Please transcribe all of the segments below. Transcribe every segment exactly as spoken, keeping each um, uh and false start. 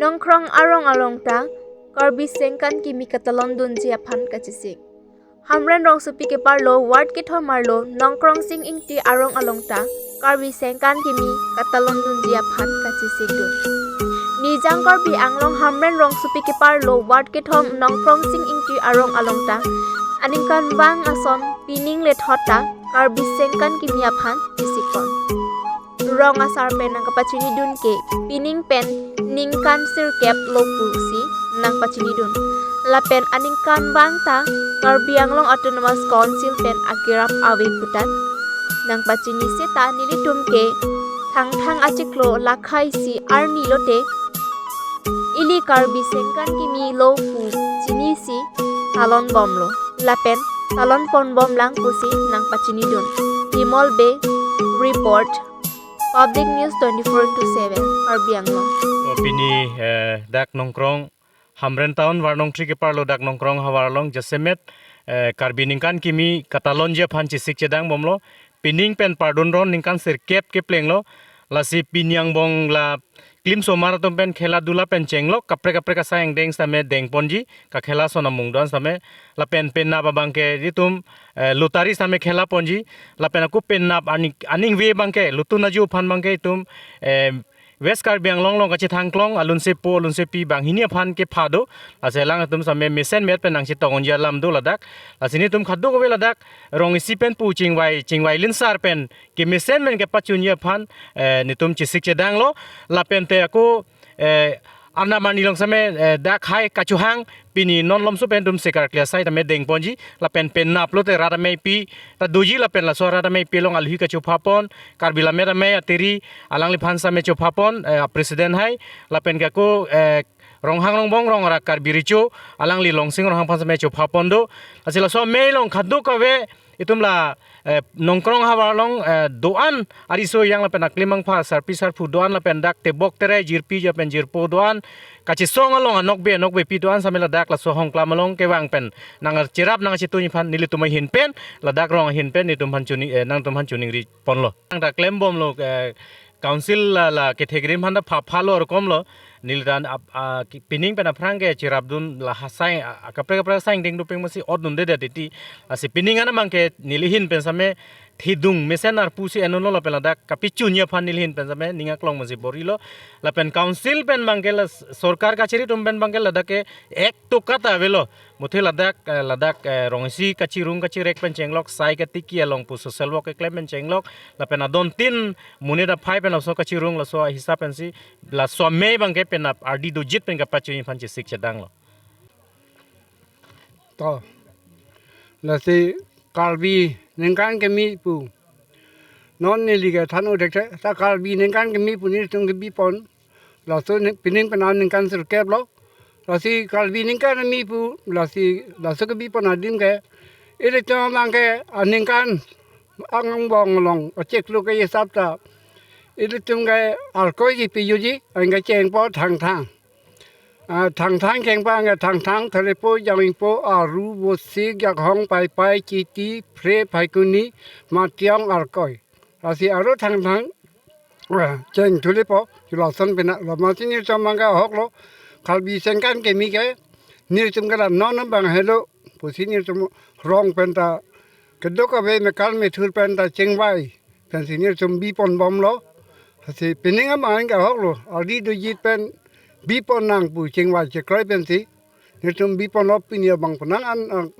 Nongkrong arong along ta Karbi Sengkan kimi katalon dunji aphan kachesik. Hamren rongsopi keparlo ward kethom arlo Nongkrong Sing Ingti arong along ta Karbi Sengkan kimi katalon dunji aphan kachesik dun. Nijang Karbi Anglong Hamren rongsopi keparlo ward kethom Nongkrong Sing Ingti arong along ta aningkanvang ason pining lethot ta Karbi Sengkan kimi aphan chesikpon. Rong asar pen nangkapachini dun ke pining pen ningkan sirkep lo pusi nangpachini dun. Lapen aningkanvang ta Karbi Anglong Autonomous Council pen akerap ave putan nangpachini seta nelitum ke Thangthang achiklo lakhai isi arni lote ili Karbi Sengkan kimi lo pu chinisi talon bomlo. Lapen talon ponbomlang pusi nangpachini dun. Timol Bey report, Public News twenty-four into seven, Karbi Anglong. O pini, eh, dak Nongkrong Hamren Town Warnongtri keparlo dak Nongkrong havar along jasemet, eh, Karbi ningkan kimi katalonji aphan chesik chedang bomlo. Pining pen pardun ron ningkan sirkep keplenglo. Lasi pini angbong la klimsomar atum pen khela dula pen chenglok kaprek kaprek asai angdeng sitame dengponji, kakhela ason amung do-an sitame. Lapen penap abangke itum, eh, lottery sitame khela ponji. Lapen ako penap aning, aningve abangke lotun aju aphan abangke itum, eh, West Karbi Anglong along kachethangklong alunsepo alunsepi banghini aphan kepha do. Lasi alang atum sitame mesenmet pen nangchetong unji alam do ladak. Lasi nelitum kadokave ladak rong isi pen pu chingvai, chingvai linsar pen kemesen pen kepachunji aphan, eh, nelitum chesik chedanglo. Lapen te ako, eh, arnam arni along sitame, eh, dak hai kachohang pini non lomso pen atum sikar klia sai tame dengponji. Lapen penap lote rat ameipi ta doji, lapen laso rat ameipi along alhi kachophapon, Karbi Lammet Amei atiri alangliphan sitame chophapon, eh, president hai, lapen ke ako, eh, Ronghang Rongbong Rongrak Karbi Recho, alangli Longsing Ronghang aphan sitame chophapon do. Lasi laso amei along kadokave itum la, eh, Nongkrong havar along, eh, do-an ariso yang lapen aklim angpha sarpi sarpo do-an lapen dak tebok terai jirpi japen jirpo do-an kachesong along anokbe anokbepi do-an sitame ladak laso Hongklam along kevang pen nangcherap nangchetunji aphan nelitum ahin pen, ladak rong ahin pen nelitum aphan chuni, eh, nangtum aphan choningri ponlo. Nang ta klembomlo, eh, council la, la kethekrim aphan ta pha phalo arkomlo. Neli tan ap, a, ki, pining pen aphrang ke cherapdun la asai, a, a, kaprek kaprek asai angdeng dopeng masi otdunde det iti. Lasi pining an abangke neli ahin pen sitame thidung mesen arpu si enunlo lapen ladak kapachunji aphan neli ahin pen sitame ning aklong masi borilo. Lapen council pen abangke la s-, sorkar kachiri atum pen abangke ladak ke ek toka ta avelo. Muthe ladak, eh, ladak, eh, rong isi kachirung kachirek pen chenglok, sai katiki along pu social work keklem pen chenglok, lapen adon tin monit aphai pen laso kachirung laso ahisap pensi laso amei abangke penap ardi dojit pen kapachunji aphan chesik chedanglo. To. Lasi Karbi ningkan kimi pu. Non neli kethan-o thekthe, ta Karbi ningkan kimi pu nelitum kebipon. Laso ni, pining pen an ningkan sirkep lo. Lasi Karbi ningkan kimi pu, lasi, laso kebipon adim ke. Ilitum abangke aningkan angbong along achiklo ke hisap ta ilitum ke Arkoi ji pijuji, anke chengpo Thangthang. Ah, Thangthang chengpo anke Thangthang, Thelepo, Jangingpo, Aru, Vosik, Jakhong, Paipai, Chiti, Phre, Phaikuni, Mationg, Arkoi. Lasi aro Thangthang, ah, cheng thulepo, chulason pena, lo masi nelitum abangke ahoklo, Karbi sengkan kimi ke, nelitum ke la non abang helo, pusi nelitum rong pen ta, kedokave mekar methur pen ta chingvai pensi nelitum biponbomlo. Lasi pining abang ke ahoklo, ardi dojit pen bipon nang pu chingvai chekroi pensi nelitum biponlo, pini abang penang an, an,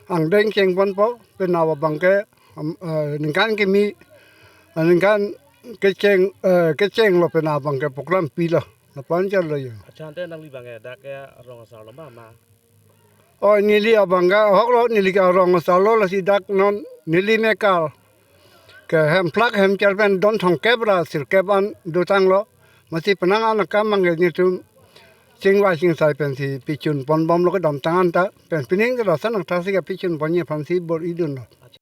angdeng chengponpo, penap abangke, am, eh, ningkan kimi, eh, ningkan kecheng, eh, kechenglo penap abangke program pilo. Lapu-an chotlo jo. Accha, ante nangli abangke dak ke rong asarlo ma, ma? Oi, neli abangke ahoklo, neli ke rong asarlo, lasi dak non neli mekar ke hemphlak hemcher pen don thomkep ra sirkep an dotanglo. Masi penang an akam abangke nelitum chingvai chingsai pensi pachunponbomlo kedamtang an ta. Pen pining ke lason angthak si kapachunponji aphansi bor-idunlo.